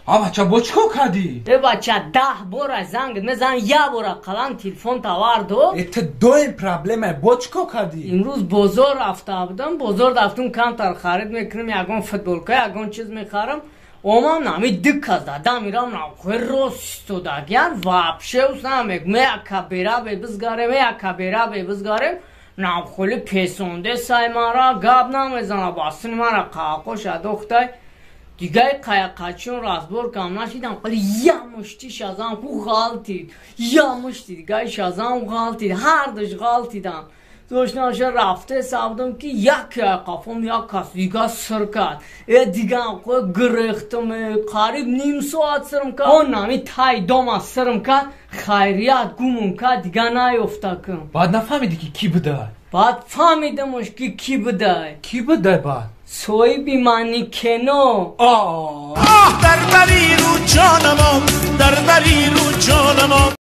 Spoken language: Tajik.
А бача, бо чӣ кор кардӣ? Э бача, 10 бора занг мезан, як бора қалам телефон тавар до. Э, ту доим проблема, бо чӣ кор кардӣ? Имрӯз бозор рафта будам, бозор рафтум, камтар харид мекунем, ягон футболка, ягон чиз мехарам. Омам, нами ду кас дада мирам, нахуй рост истодагиян, вообще ус намек меяка бера бе бизгарем, меяка бера бе бизгарем. Нахули песонде сай мара гап намезана, басини мара қаақош адохтай. Дигаи қаяқачиён разбор кам нашидам, қали я мушти шазам ку ғалтид, я мушти дигаи шазам ғалтид, ҳардуш ғалтидан. Дошташа рафте сабдам, ки як қафом як кас дига сир кард. Э, дигам қой гирехтам, қариб ним соат сирм кард. Он нами тай дома сирм кард, хайрият гумум кард, дига наёфтакам. Баъд нафаҳмидӣ, ки кӣ будай? Баъд фаҳмидамош, ки кӣ будай. Кӣ будай баъд? Соҳиби манекено.